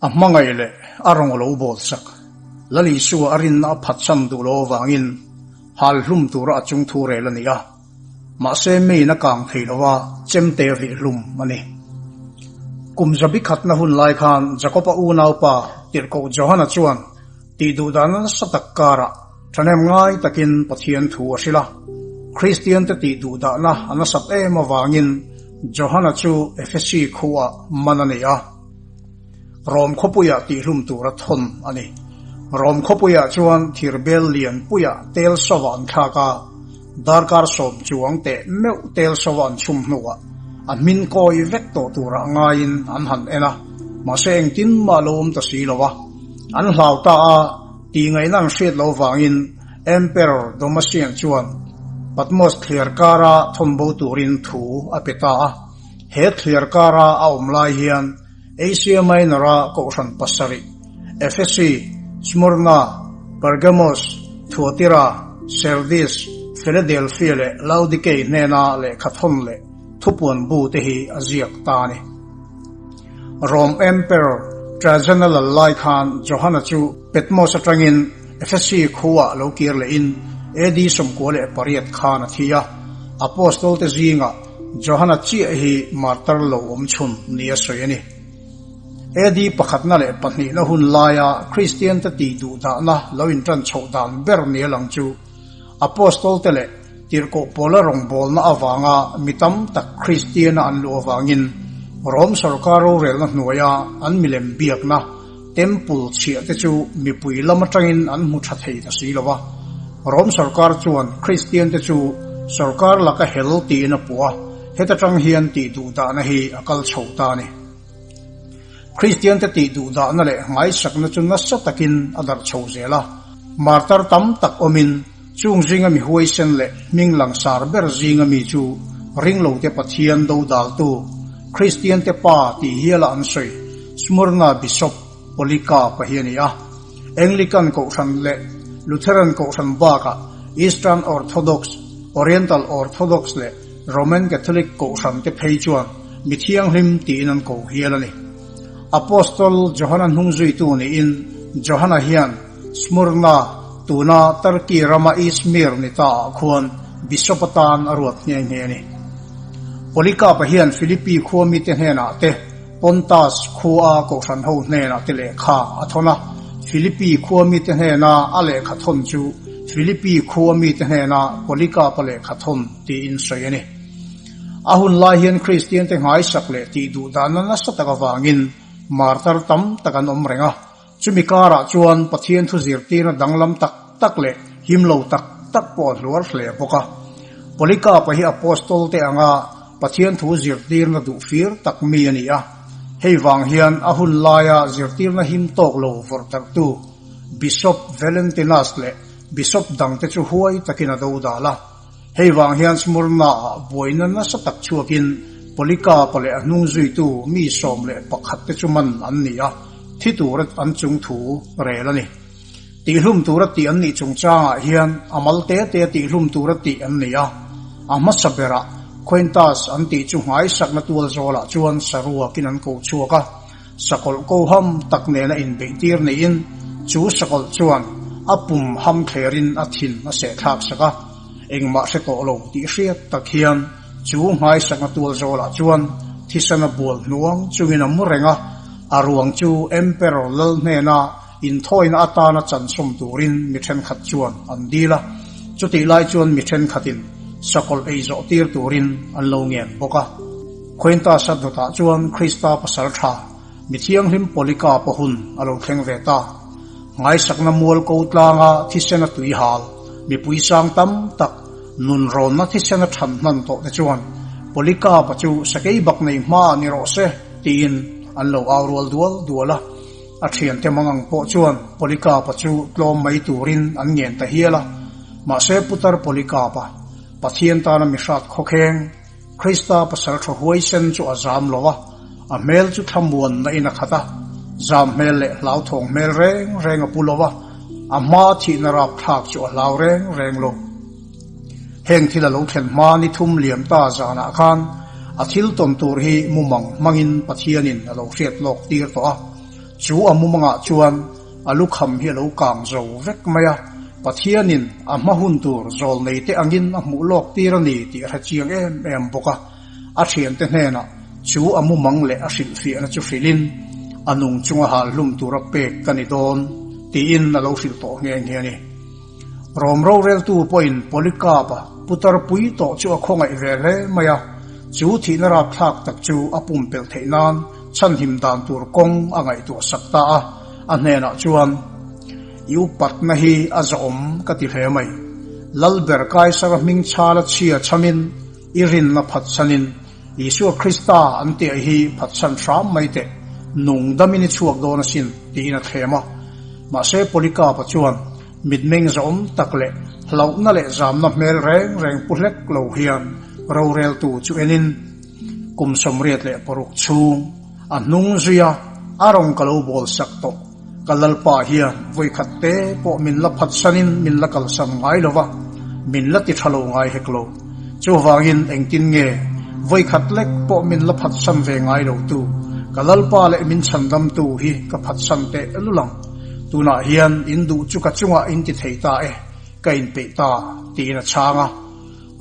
A hmangaih leh a rawn lo bawl sak. Lal Isua a rinna a phatsan duh lo avangin hal hlum tura a chung thu rel a ni a. Mahse meiin a kang thei lo a, chemte a vih hlum a ni. Kum zabi khatna hun lai khan Jakob-a unaupa tirhkoh Johana chuan tih duh dan nasa tak karah thahnem ngai takin Pathian thu a hrilh a. Kristiante tih duh dahna a nasat em avangin Johana chu Efesi khuah man a ni a. Rom khawpuiah tihhlum tura thawn a ni. Rom khawpuiah chuan thirbel lian puiah tel sava an thlak a, darkar sawm chuang teh meuh tel sava an chhum hnuah a hmin kawi vek tawh turah ngaiin an han en a, mahse engtin mah lo awm ta si lo a. An hlau ta a, tih ngaihna an hriat loh vangin Emperor Domitian chuan Patmos thliar kara thawn bo turin thu a pe ta a. He thliar kara a awm lai hian Asia Minor-a kohhran pasarih, Efesi, Smyrna, Pergamos, Thuatira, Sardis, Philadelphia leh Laodikei hnena lehkha thawn leh thupuan bu te hi a ziak ta a ni. Rome Emperor Trajan-a lal lai khan Johana chu Patmos atangin Efesi khuaah lo kir lehin AD 98 khan a thi a, Apostol te zingah Johana chiah hi martar lo awm chhun ni a sawi a ni. AD pakhatna leh pahnihna hun laia Kristiante tih duhdahna lo intan chhoh dan ber ni a lang chu Apostol-te leh tirhkoh pawla rawngbawlna avanga mi tam tak Kristiana an luh avangin Rom sorkar rorelna hnuaia an milem biakna Temple chhiah te chu mipui lam atangin an hmu tha thei ta si lo va. Rom sorkar chuan Kristian te chu sorkar laka hel tiin a puh a, heta tang hian tih duhdahna hi a kal chho ta a ni. Kristian te tih duhdahna leh ngaisakna chu nasa takin a darh chho zel a, martar tam tak awmin chung zinga mi huaisen leh hming langsar ber zinga mi chu ringlote Pathian dodaltu Kristian te pa tih hiala an sawi Smyrna Bishop Polycarp-a hi a ni a. Anglican Kohhran leh Lutheran Kohhran bakah Eastern Orthodox, Oriental Orthodox leh Roman Catholic Kohhran te phei chuan mi thianghlim tiin an ko hial a ni. Apostol Johana hnungzuitu niin Johana hian Smyrna, tuna Turkey rama Izmir ni ta ah khuan Bishop atan a ruat nghe nghe a ni. Polycarp-a hian Philippi khua mite hnenah te Pontus khua kohhran ho hnenah te lehkha a thawn a, Philippi khua mite hnena a lehkha thawn chu Philippi khua mite hnena Polycarp-a lehkha thawn tiin sawi a ni. A hun lai hian Kristiante nghaisak leh tih duh danna nasa tak avangin martar tam tak an awm reng a, chumi karah chuan Pathian thu zirtirna danglam tak tak leh him lo tak tak pawh a hluar hle bawk a. Polycarp-a hi Apostol te anga Pathian thu zirtirna duh fir tak mi a ni a, hei vang hian a hun laia zirtirna him tawk lo vawrh darhtu Bishop Valentinus leh Bishop dangte chu huai takin a dodal a. Hei vang hian Smyrna-ah buaina nasa tak chhuakin Polycarp-a leh a hnung zuitu mi 11 te chu man an ni a, thi tura an chung thu rel a ni. Tihhlum tura tih an nih chungchangah hian a mal te te tihhlum tura tih an ni a, a hmasa berah Quintus an tih chu nghaisakna tual zawlah chuan saruakin an ko chhuak a, sakawlh ko ham tak nena inbeihtir niin chu sakawlh chuan a pum ham thlerin a thin a sehthlak sak a, engmah hre tawh lo tih hriat tak hian chu nghaisakna tual zawlah chuan thisana bual hnuang chungin a mu reng a, a ruang chu Emperor lal hnena Inthawina atana chansawm turin mi thenkhat chuan an dil a, chutih lai chuan mi thenkhatin sakawlh ei zawh tir turin an lo ngen bawk a. Quintus-a dawtah chuan Krista pasal tha, mi thianghlim Polycarp-a hun a lo thleng ve ta. Ngaisakna mual ko tlanga thisena tui hal, mipui sang tam tak, nunrawnna thisena than hman tawh te chuan Polycarp-a chu sakei bak nei hmaah ni rawh se tiin an lo au rual dual dual a. A thiante mangang pawh chuan Polycarp-a chu tlawm mai turin an ngen ta hial a. Mahse Putar Polycarp-a, Pathian tana mi hrat khawkheng, Krista pasal tha huaisen chu a zam lo a, a hmel chu thlamuanna in a khat a, zam hmel leh hlauthawng hmel reng reng a pu lo a, a hma thihna rapthlak chu a hlau reng reng lo. Heng thil a lo thlen hma ni thum liam ta zanah khan A thil tawn tur hi mumang hmangin Pathianin a lo hriat lawk tir tawh a. Chu a mumangah chuan a lukham hi a lo kang zo vek mai a, Pathianin a hma hun tur zawlnei te angin a hmuh lawk tir a ni tih a hre chiang em em bawk a. A thiante hnenah chu a mumang leh a hrilhfiahna chu hrilhin a nung chunga hal hlum tura pek ka ni dawn tiin a lo hrilh tawh nghe nghe a ni. Rom roreltu pawhin Polycarp-a putar pui tawh chu a khawngaih ve hle mai a, chu thihna rapthlak tak chu a pumpelh theih nan chhanhim dan tur kawng a ngaihtuah sak ta a, a hnenah chuan, I upatna hi a zawhawm ka ti hle mai. Lalber Kaisara hming chhala chhia chhamin I rinna phatsanin Isua Krista an tih hi phatsan hram mai teh, nung damin i chhuak dawn asin, tiin a thlem a. Mahse Polycarp-a chuan mitmeng zawm tak leh hlauhna leh zamna hmel reng reng pu hlek lo hian roreltu chu enin kum 86 chhung a hnung zui a, a rawn ka lo bawl sak tawh. Ka Lalpa hian vawikhat te pawh min la phatsanin min la kalsan ngai lo va, min la ti tha lo ngai hek lo. Chuvangin engtin nge vawikhat lek pawh min la phatsan ve ngai lo tu ka Lalpa leh min chhandamtu hi ka phatsan teh lul ang. Tunah hian in duh chu ka chungah in ti thei ta e, ka inpeih ta, tiin a chhang a.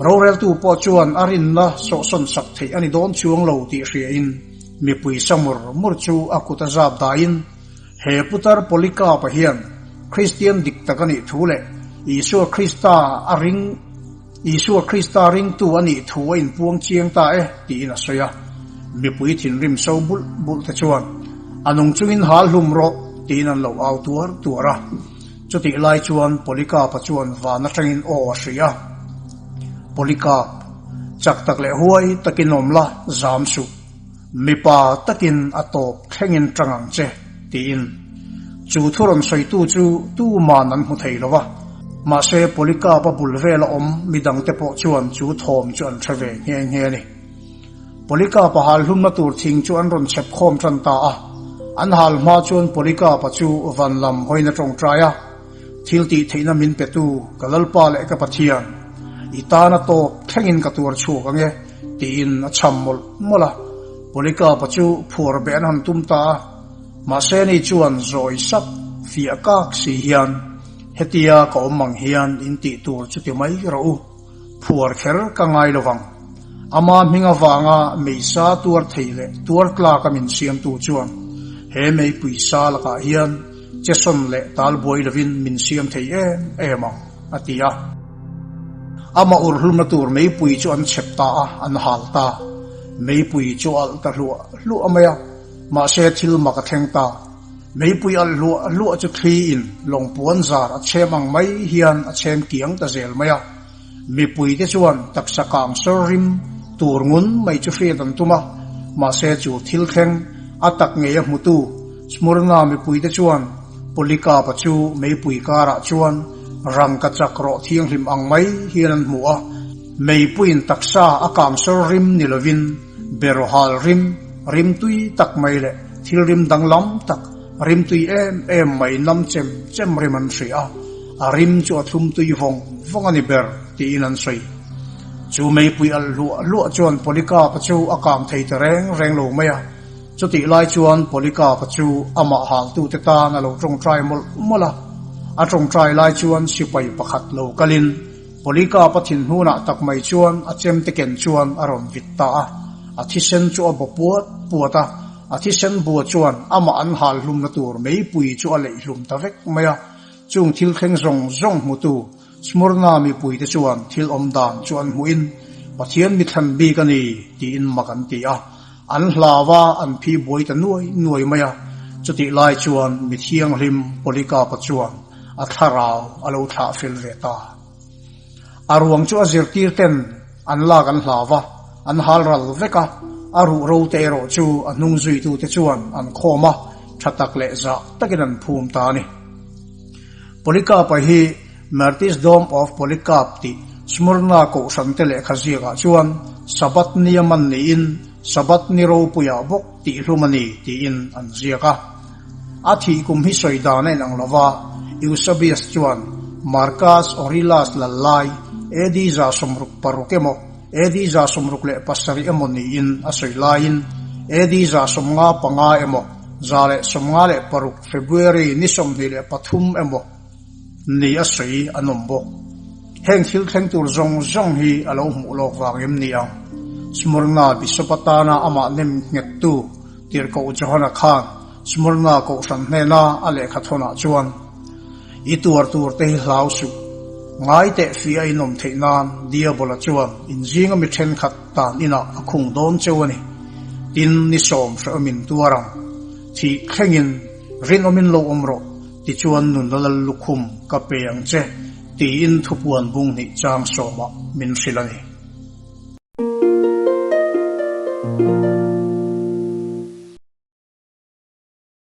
Roreltu pawh chuan a rinna sawhsawn sak theih a ni dawn chuang lo tih hriain mipui sa mur mur chu a kut a zap dahin he putar Polycarp-a hian Kristian dik tak a nih thu leh Isua Krista a ring Isua Krista ringtu a nih thu a inpuang chiang ta e tiin a sawi a. Mipui thinrim so bulh bulh te chuan a nung chungin hal hlum rawh tiin an lo au tuar tuar a. Chutih lai chuan Polycarp-a chuan van atangin aw a hria a, Polycarp, chak tak leh huai takin awm la, zam suh. Mipa takin a tawp thlengin tang ang che, tiin. Chu thu rawn sawitu chu tuman an hmu thei lo va. Mahse Polycarp-a bul vela awm midangte pawh chuan chu thawm chu an hre ve nghe nghe a ni. Polycarp-a hal hlumna tur thing chu an rawn chhep khawm tan ta a. An hal hma chuan Polycarp-a chu van lam hawiin a tawngtai a, Thil tih theihna min petu ka Lalpa leh ka Pathian, i tana tawp thlengin ka tuar chhuak ang e, tiin a chham mawlh mawlh a. Polycarp-a chu phuar beh an han tum ta a. Mahse ni chuan zawi sap fiah kak si hian, Hetia ka awm ang hian in tih tur chu ti mai rawh u. Phuar kher ka ngai lo vang. Ama hming avanga meisa tuar thei leh tuar tlaka min siamtu chuan he meipui sa lakah hian chesawn leh tal buai lovin min siam thei em em ang, a ti a. Ama urhlumna tur meipui chu an chhep ta a, an hal ta. Meipui chu a alh ta hluah hluah mai a, mahse thil mak a thleng ta. Meipui alh hluah hluah chu thli in lawng puan zar a chhem ang mai hian a chhem kiang ta zel mai a. Mipui te chuan taksa kang sawr rim tur ngun mai chu hriat an tum a, mahse chu thil thleng a tak ngei a hmutu Smurna mipui te chuan Polycarp-a chu meipui karah chuan rangka chak rawh thianghlim ang mai hian an hmu a, meipuiin taksa a kang sawr rim ni lovin Berohal rim, rimtui tak mai leh thil rim danglam tak, rimtui em em mai nam chem chem rim an hria a, a rim chu a thlum tui vawng vawng a ni ber tiin an sawi. Chu meipui alh hluah hluah chuan Polycarp-a chu a kang thei ta reng reng lo mai a, chutih lai chuan Polycarp-a chu amah haltute tan a lo tawngtai mawlh mawlh a, a tawngtai lai chuan sipai pakhat lo kalin, Polycarp-a thinhnunah tak mai chuan a chemte ken chuan a rawn vit ta a, a thisen chu a baw puat puat a, a thisen bua chuan amah an hal hlumna tur meipui chu a leih hlum ta vek mai a. Chung thil thleng zawng zawng hmutu Smurna mipuite chuan thil awm dan chu an hmuhin Pathian mithlan bik a ni tiin mak an ti a, an hlau a, an phi buai ta nuai nuai mai a. Chutih lai chuan mi thianghlim Polycarp-a chuan a thlarau a lo thlah fel ve ta. A ruang chu a zirtir ten an lak an hlau va, an hal ral vek a, a ruh ro te erawh chu a hnung zuitu te chuan an khawm a, tha tak leh zah takin an phum ta a ni. Polycarp-a hi Martyrdom of Polycarp tih Smyrna kohhran te lehkha ziakah chuan Sabbath ni a man niin Sabbath ni ropuiah bawk tihhlum a ni tiin an ziak a. A thih kum hi sawi dan a inang lo va, Eusebius chuan Marcus Aurelius lal lai AD 166 emaw? AD 67 emaw niin a sawi laiin AD 155 emaw 156 February ni 23 emaw ni a sawi an awm bawk. Heng thil thleng tur zawng zawng hi a lo hmuh lawk vang em ni ang? Smyrna Bishop atana amah nem nghettu Tirhkoh Johana khan Smyrna kohhran hnena a lehkha thawnah chuan, I tuar tur te hi hlau suh. Ngai teh fih a inawm theih nan Diabola chuan inzinga mi thenkhat tan inah a khung dawn cheu a ni. Tin, ni sawm hrehawmin tuar ang. Thih thlengin rinawmin lo awm rawh. Tichuan nunna lal lukhum ka pe ang che, tiin thupuan bung hnih chang sawmah min hrilh a ni.